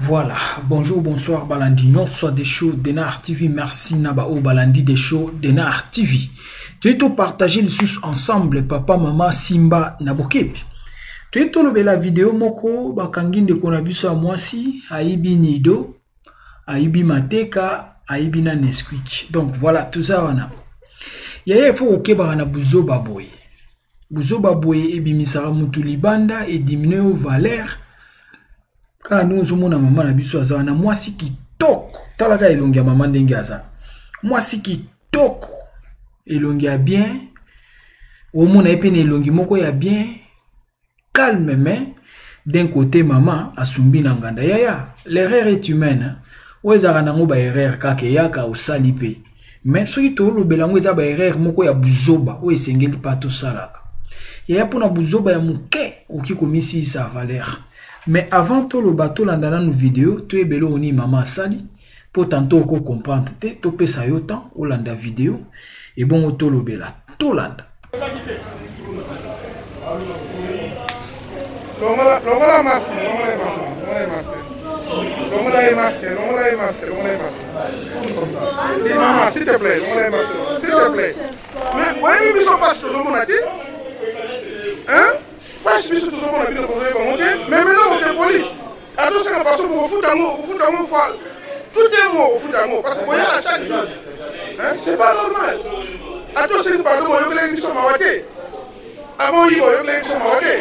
Voilà, bonjour, bonsoir, Balandi nyonso des shows Denar TV. Merci na ba oyo balandi des shows Denar TV. Toye to partager lisusu ensemble papa mama Simba na bokebi. Toye tolobela video moko bakangi ndeko na biso ya mwasi ayibi nido, ayibi mateka, ayibi na Nesquik. Donc voilà, toza wana. Yaya il faut kokebaka na buzoba boye. Buzoba boye ebimisaka mutu libanda ediminue yo valeur. Kaka ndenge ozomona mama na biso aza wana mwasi kitoko, talaka elongi ya mama ndenge aza mwasi kitoko, elongi ya bien, omona ye mpe na elongi moko ya bien calme, mais d'un côté mama asumbi na nganda. Yaya, l'erreur est humaine, oyo ezalaka nango ba erreur kaka eyaka osali mpe, mais soki tolobela yango eza ba erreur moko ya buzoba oyo esengeli mpa tosalaka. Yaya, mpona buzoba ya moke okoki komisilisa valeur. Mais avant toloba, tolanda nanu video, toyeba eloko nini mama asali, mpo tanto oko comprendre te, topesa yo temps olanda video ebongo tolobela. Tolanda. Longola, longola masque, longola ye masque, longola ye masque. Longola ye masque, longola ye masque, longola ye masque. Dis maman, s'il te plaît, longola ye masque, s'il te plaît. Mais oyebi biso pasi tozomona te? Hein? Pasi biso tozomona bino bozoyeba bango te, mais maintenant oke police. Atosaka baso bokofuta yango, okofuta yango fois tout un mois okofuta yango parce que boyaka chaque jour. Hein? C'est pas normal. Atosengi pardon, boyokelaki biso mawa te. Avant oyiba oyokelaki biso mawa te.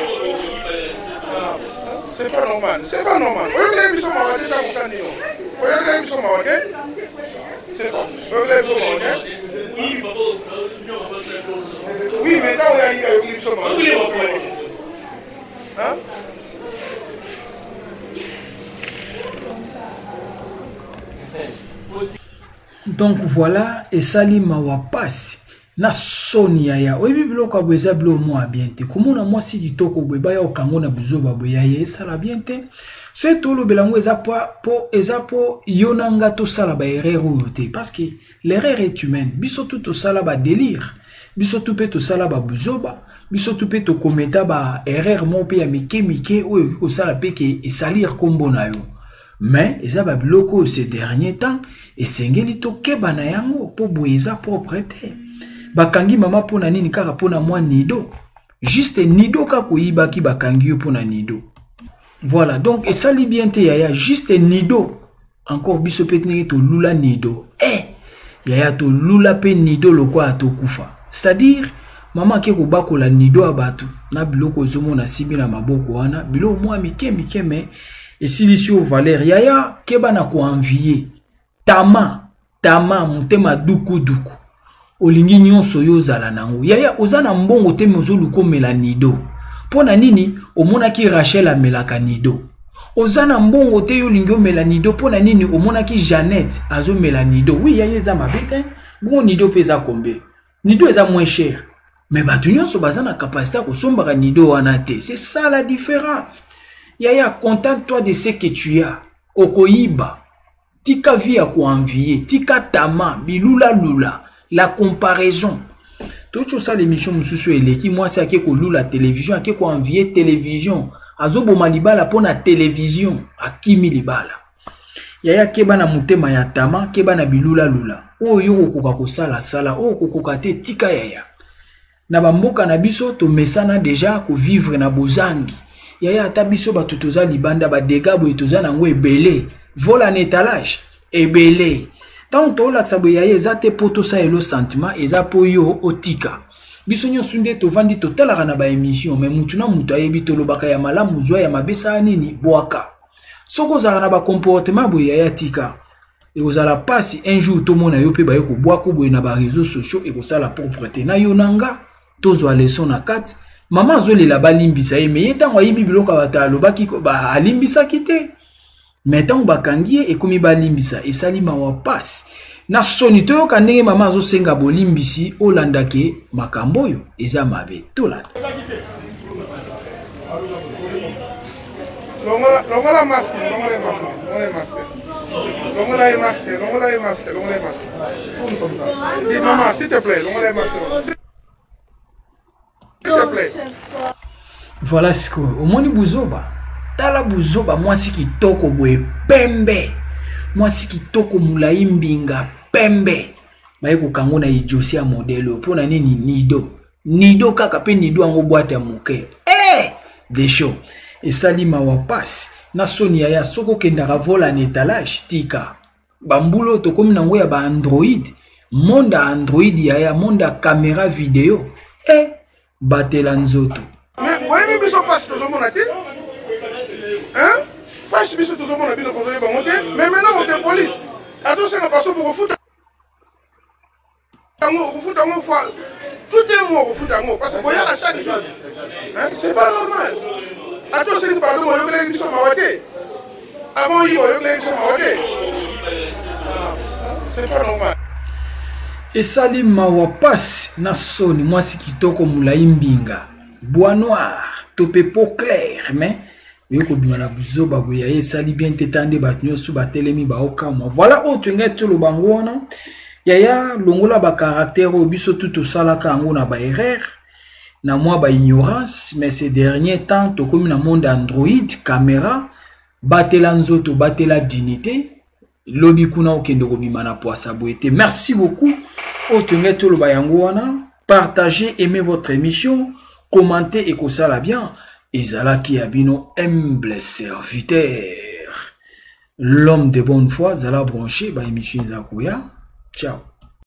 C'est pas normal, c'est pas normal. Oyokelaki biso mawa te ntango okani yo. Oyokelaki biso mawa te. C'est pas. Oyokelaki biso mawa te. Oui, mais ntango oyayiba oyokeli biso mawa te. Hein? Donc voilà, esali mawa pasi na soni. Yaya, oyebi biloko ya boye eza biloko mwa bien te. Komona mwasi kitoko boye baya okango na buzoba boye, yaya, esala bien te. Soki tolobela yango eza po eza po yo na nga tosala ba erreur oyo te, parce que l'erreur est humaine. Biso tu tosala ba délire, biso tu mpe tosala ba buzoba, biso tu mpe tokometa ba erreur moko mpe ya mike mike oyo ekoki kosala mpe ke esalir nkombo na yo. Mais eza ba biloko oyo ces derniers temps esengeli tokeba na yango, mpo boye eza propre te. Bakangi mama mpo na nini? Kaka mpo na mwa nido, juste nido kaka oyibaki, bakangi yo mpo na nido. Voilà, donc esali bien te yaya, juste nido. Encore biso mpe ndenge tolula nido, yaya, tolula mpe nido lokola tokufa. C'est-à-dire mama ake kobakola nido ya bato na biloko ozomona simbi na maboko wana, biloko mwa mike mike, mais esilisi yo valeur. Yaya, keba na koenvie tama tama, motema dukuduku, olingi nyonso yo ozala nango. Yaya, oza na mbongo te, me ozoluka omela nido mpo na nini? Omonaki Rachel amelaka nido. Oza na mbongo te, yo olingi omela nido mpo na nini? Omonaki Jeannette azomela nido. Oui yaya, eza mabe te. Bongo nido mpe eza kombe? Nido eza moins cher, mais bato nyonso baza na capacité ya kosombaka nido wana te. C'est ça la différence. Yaya, contente-toi de ce que tu as. Okoyiba, tika vie ya koenvie, tika tama bilulalula, la comparaison. Toki osala émission mosusu eleki, mwasi ake kolula télévision, ake koenvie télévision, azoboma libala mpo na télévision, akimi libala. Yaya, keba na motema ya tama, keba na bilulalula. Oyo yo okokoka kosala, sala. Oyo okokoka te, tika. Yaya, na bamboka na biso tomesana deja kovivre na bozangi. Yaya, ata biso bato toza libanda, badega boye toza nango ebele, vol en étalage ebele. Ntango toolakisa boye, yaya, eza te mpo tosalela sentiment, eza mpo yo otika. Biso nyonso nde tovandi totalaka na baémission, mais mutu na mutu ayebi tolobaka ya malamu, zwa ya mabe, sala nini, bwaka. Soki ozalaka na bacomportement boye, yaya, tika. Ekozala mpasi un jour tomona yo mpe baye kobwaka boye na bareseau sociaux, ekosala propre te. Na yo na nga tozwa leçon na kati. Mama azolela balimbisa ye, mais ye ntango ayibi biloko ya bato alobaki alimbisaki te. Mais ntango bakangi ye, ekomi balimbisa. Esali mawa, pasi na soni. Toyoka ndenge mama azosenga bolimbisi. Olandake makambo oyo eza mabe, tolanda. Longola masque, longola ye masque, longola ye masque, longola ye masque, longola ye masque, longola ye masque. Comme ça. Dis maman, s'il te plaît, longola ye masque, s'il te plaît. Voilà, sikoyo omoni buzoba. Tala buzoba, mwasi kitoko boye, pembe, mwasi kitoko, molai, mbinga, pembe, baye kokango na idiotie ya modèle oyo. Mpo na nini? Nido, nido kaka mpe nido yango, boîte ya moke. Eh, desho esali mawa, pasi na soni. Yaya, soki okendaka vol en étalage, tika bambula oyo tokomi nango ya baandroid, monde ya android, yaya, monde ya caméra video. Eh, batela nzoto. Mais oyebi biso mpasi tozomona te, mpasi biso tozomona, bino kozoyeba yango te. Mais maintenant oke police, atosenga paso, bokofuta yango, okofuta yango fois tout un mois, okofuta yango parce que boyaka chaque jour. C'est pas normal. Ata osengi pardon, oyokelaki biso mawa te. Avant oyiba, oyokelaki biso mawa te. C'est pas normal. Esali mawa, pasi na soni. Mwasi kitoko, molai, mbinga, bois noir to mpe peau claire, mais oye kobima na buzoba boye, ye esali bien te. Ta nde bato nyonso batelemi, baokamwa. Voilà oyo tolingai toloba yango wana. Yaya, longola bacaractère oyo. Biso tu tosalaka yango na baerreur, na mwa baignorance, mais ces derniers temps tokomi na monde android, caméra. Batela nzoto, batela dignité. Lobi kuna okende kobima na poisa boye te. Merci beaucoup. Oyo tolingai toloba yango wana. Partagez, aimez votre émission, commentez, ekosala bien. Ezalaki ya bino humble serviteur, l'homme de bonne foi. Zala branché, baémission eza koya. Ciao.